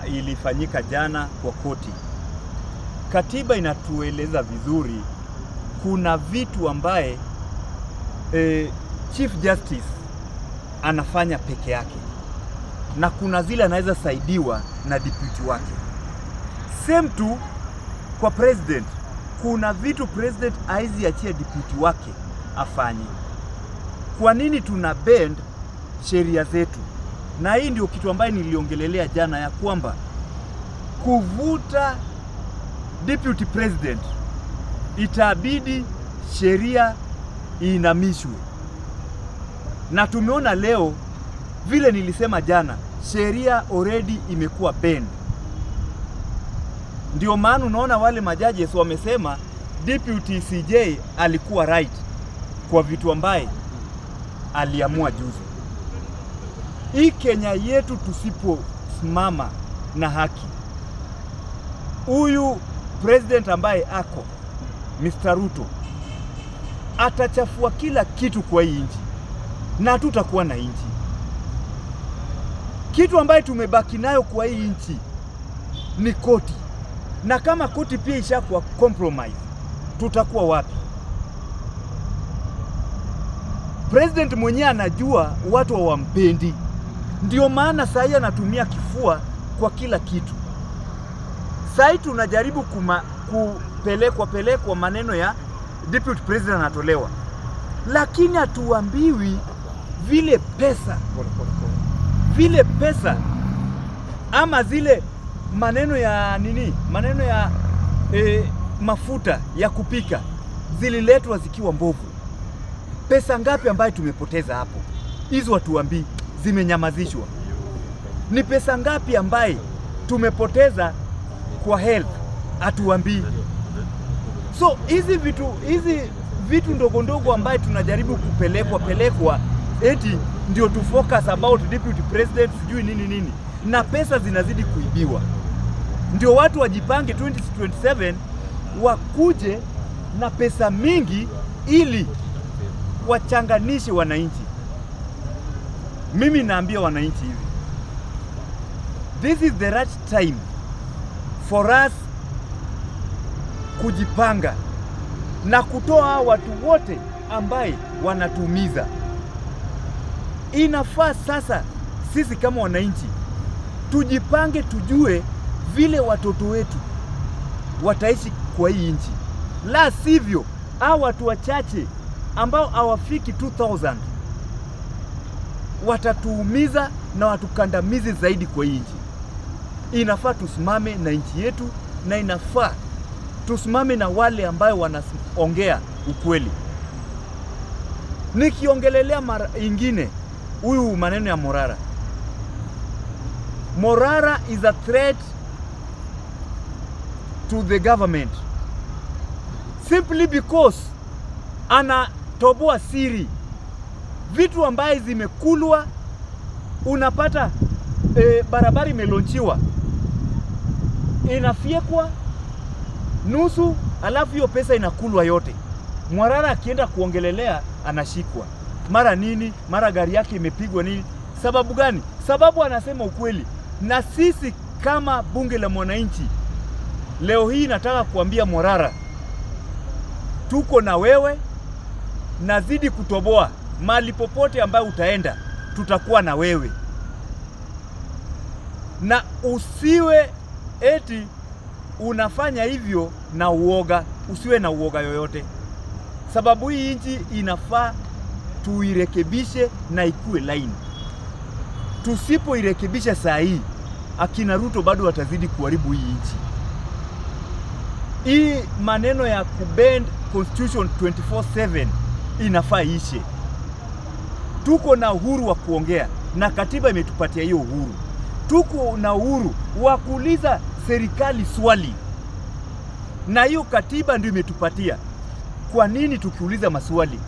Ilifanyika jana kwa koti. Katiba inatueleza vizuri, kuna vitu ambaye Chief Justice anafanya peke yake na kuna zile anaweza saidiwa na deputy wake. Same tu kwa president, kuna vitu president hawezi achia deputy wake afanye. Kwa nini tuna bend sheria zetu? Na hii ndio kitu ambaye niliongelelea jana ya kwamba kuvuta deputy president itabidi sheria iinamishwe, na tumeona leo vile nilisema jana, sheria already imekuwa bend. Ndio maana unaona wale majudges wamesema deputy CJ alikuwa right kwa vitu ambaye aliamua juzi. Hii Kenya yetu tusiposimama na haki, huyu president ambaye ako Mr. Ruto atachafua kila kitu kwa hii nchi na hatutakuwa na nchi. Kitu ambaye tumebaki nayo kwa hii nchi ni koti, na kama koti pia ishakuwa compromise, tutakuwa wapi? President mwenyewe anajua watu hawampendi, ndio maana sahii anatumia kifua kwa kila kitu. Sahii tunajaribu kupelekwa pelekwa maneno ya deputy president anatolewa, lakini hatuambiwi vile pesa ama zile maneno ya nini, maneno ya mafuta ya kupika zililetwa zikiwa mbovu. Pesa ngapi ambayo tumepoteza hapo? Hizo hatuambii, zimenyamazishwa. Ni pesa ngapi ambaye tumepoteza kwa health? Hatuambii. So hizi vitu ndogo ndogo ambaye tunajaribu kupelekwa pelekwa eti ndio tu focus about deputy president sijui nini nini, na pesa zinazidi kuibiwa. Ndio watu wajipange 2027 wakuje na pesa mingi ili wachanganishe wananchi. Mimi naambia wananchi hivi, this is the right time for us kujipanga na kutoa watu wote ambaye wanatuumiza. Inafaa sasa sisi kama wananchi tujipange, tujue vile watoto wetu wataishi kwa hii nchi, la sivyo hao watu wachache ambao hawafiki 2000 watatuumiza na watukandamizi zaidi kwa hii nchi. Inafaa tusimame na nchi yetu, na inafaa tusimame na wale ambayo wanaongea ukweli. Nikiongelelea mara ingine huyu maneno ya Morara. Morara is a threat to the government simply because anatoboa siri vitu ambaye zimekulwa. Unapata barabara imelaunchiwa, inafyekwa nusu, alafu hiyo pesa inakulwa yote. Morara akienda kuongelelea anashikwa mara nini, mara gari yake imepigwa nini. Sababu gani? Sababu anasema ukweli. Na sisi kama bunge la mwananchi leo hii nataka kuambia Morara, tuko na wewe, nazidi kutoboa mali popote ambayo utaenda, tutakuwa na wewe, na usiwe eti unafanya hivyo na uoga, usiwe na uoga yoyote, sababu hii nchi inafaa tuirekebishe na ikue laini. Tusipoirekebisha saa hii, akina Ruto bado watazidi kuharibu hii nchi. Hii maneno ya kubend constitution 24/7 inafaa ishe. Tuko na uhuru wa kuongea na katiba imetupatia hiyo uhuru. Tuko na uhuru wa kuuliza serikali swali na hiyo katiba ndio imetupatia. Kwa nini tukiuliza maswali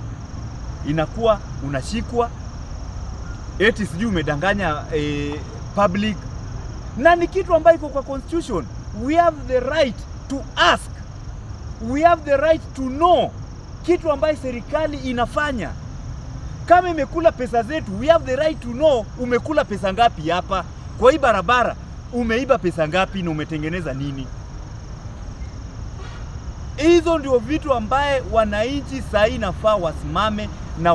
inakuwa unashikwa eti sijui umedanganya public, na ni kitu ambayo iko kwa constitution. We have the right to ask, we have the right to know kitu ambayo serikali inafanya. Kama imekula pesa zetu, we have the right to know umekula pesa ngapi hapa kwa hii barabara. Umeiba pesa ngapi na umetengeneza nini? Hizo ndio vitu ambaye wananchi sahii nafaa wasimame na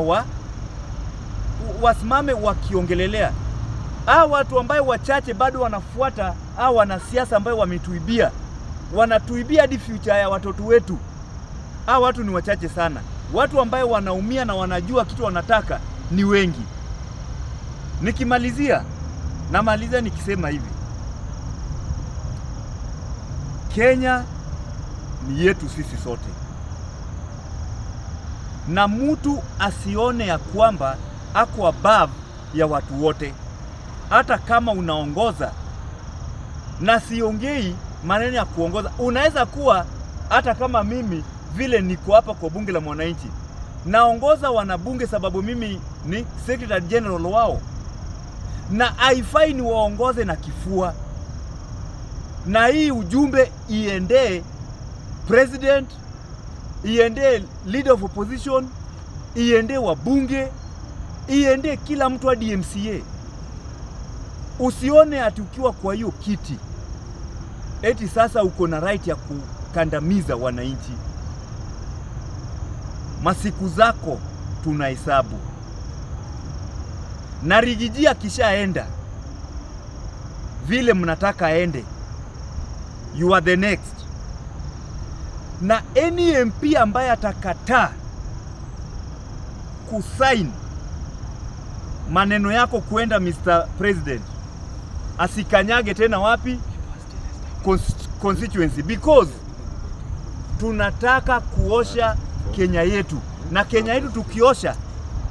wasimame wakiongelelea. Hao watu ambaye wachache bado wanafuata hao wanasiasa ambayo wametuibia, wanatuibia hadi future ya watoto wetu. Hao watu ni wachache sana. Watu ambayo wanaumia na wanajua kitu wanataka ni wengi. Nikimalizia, namalizia nikisema hivi, Kenya ni yetu sisi sote, na mtu asione ya kwamba ako above ya watu wote, hata kama unaongoza. Na siongei maneno ya kuongoza, unaweza kuwa hata kama mimi vile niko hapa kwa bunge la mwananchi naongoza wanabunge sababu mimi ni secretary general wao, na haifai ni waongoze na kifua. Na hii ujumbe iendee president, iendee leader of opposition, iendee wabunge, iendee kila mtu hadi MCA. Usione ati ukiwa kwa hiyo kiti eti sasa uko na right ya kukandamiza wananchi. Masiku zako tunahesabu, na Riggy G akishaenda vile mnataka aende, you are the next. Na any MP ambaye atakataa kusign maneno yako kwenda Mr. President, asikanyage tena wapi constituency, because tunataka kuosha Kenya yetu, na Kenya yetu tukiosha,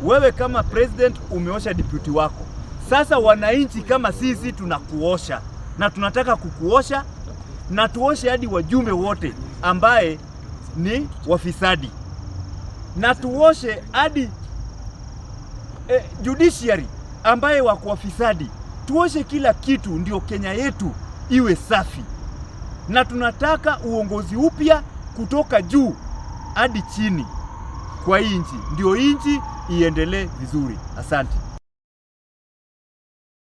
wewe kama president umeosha deputy wako. Sasa wananchi kama sisi tunakuosha na tunataka kukuosha na tuoshe hadi wajumbe wote ambaye ni wafisadi, na tuoshe hadi judiciary ambaye wako wafisadi. Tuoshe kila kitu, ndio Kenya yetu iwe safi, na tunataka uongozi upya kutoka juu hadi chini kwa hii nchi, ndio nchi iendelee vizuri. Asante.